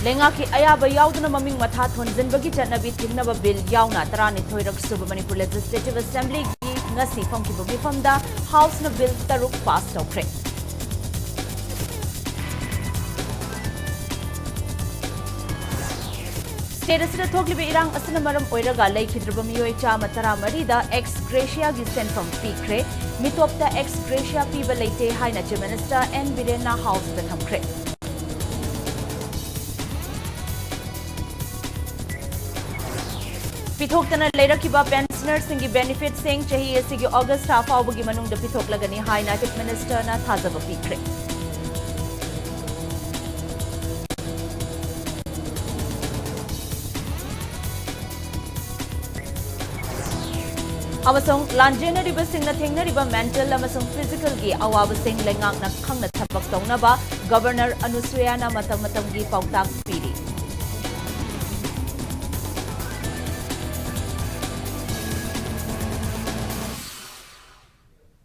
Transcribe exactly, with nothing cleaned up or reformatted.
ꯂꯩꯉꯥꯛꯀꯤ ꯑꯌꯥꯕ ꯌꯥꯎꯗꯅ ꯃꯃꯤꯡ ꯃꯊꯥ ꯊꯣꯟꯖꯤꯟꯕꯒꯤ ꯆꯠꯅꯕꯤ ꯊꯤꯡꯅꯕ ꯕꯤꯜ ꯌꯥꯎꯅ ꯇꯔꯥꯅꯤꯊꯣꯏꯔꯛ ꯁꯨꯕ ꯃꯅꯤꯄꯨꯔ ꯂꯦꯖꯤꯁꯂꯦꯇꯤꯚ ꯑꯦꯁꯦꯝꯕ꯭ꯂꯤꯒꯤ ꯉꯁꯤ ꯐꯝꯈꯤꯕ ꯃꯤꯐꯝꯗ ꯍꯥꯎꯁꯅ ꯕꯤꯜ ꯇꯔꯨꯛ ꯄꯥꯁ ꯇꯧꯈ꯭ꯔꯦ꯫ ꯁ꯭ꯇꯦꯠ ꯑꯁꯤꯗ ꯊꯣꯛꯂꯤꯕ ꯏꯔꯥꯡ ꯑꯁꯤꯅ ꯃꯔꯝ ꯑꯣꯏꯔꯒ ꯂꯩꯈꯤꯗ꯭ꯔꯕ ꯃꯤꯑꯣꯏ ꯆꯥꯝꯃ ꯇꯔꯥꯃꯔꯤꯗ ꯑꯦꯛꯁ ꯒ꯭ꯔꯦꯁꯤꯌꯥꯒꯤ ꯁꯦꯟꯐꯝ ꯄꯤꯈ꯭ꯔꯦ꯫ ꯃꯤꯇꯣꯞꯇ ꯑꯦꯛꯁ ꯒ꯭ꯔꯦꯁꯤꯌꯥ ꯄꯤꯕ ꯂꯩꯇꯦ ꯍꯥꯏꯅ ꯆꯤꯐ ꯃꯤꯅꯤꯁꯇꯔ ꯑꯦꯟ ꯕꯤꯔꯦꯟꯅ ꯍꯥꯎꯁꯇ ꯊꯝꯈ꯭ꯔꯦ꯫ ꯄꯤꯊꯣꯛꯇꯅ ꯂꯩꯔꯛꯈꯤꯕ ꯄꯦꯟꯁꯅꯔꯁꯤꯡꯒꯤ ꯕꯦꯅꯤꯐꯤꯠꯁꯤꯡ ꯆꯍꯤ ꯑꯁꯤꯒꯤ ꯑꯣꯒꯁ ꯊꯥ ꯐꯥꯎꯕꯒꯤ ꯃꯅꯨꯡꯗ ꯄꯤꯊꯣꯛꯂꯒꯅꯤ ꯍꯥꯏꯅ ꯆꯤꯐ ꯃꯤꯅꯤꯁꯇꯔꯅ ꯊꯥꯖꯕ ꯄꯤꯈ꯭ꯔꯦ꯫ ꯑꯃꯁꯨꯡ ꯂꯥꯟꯖꯦꯟꯅꯔꯤꯕꯁꯤꯡꯅ ꯊꯦꯡꯅꯔꯤꯕ ꯃꯦꯟꯇꯦꯜ ꯑꯃꯁꯨꯡ ꯐꯤꯖꯤꯀꯦꯜꯒꯤ ꯑꯋꯥꯕꯁꯤꯡ ꯂꯩꯉꯥꯛꯅ ꯈꯪꯅ ꯊꯕꯛ ꯇꯧꯅꯕ ꯒꯕꯔꯅꯔ ꯑꯅꯨꯁꯨꯌꯥꯅ ꯃꯇꯝ ꯃꯇꯝꯒꯤ ꯄꯥꯎꯇꯥꯛ ꯄꯤ꯫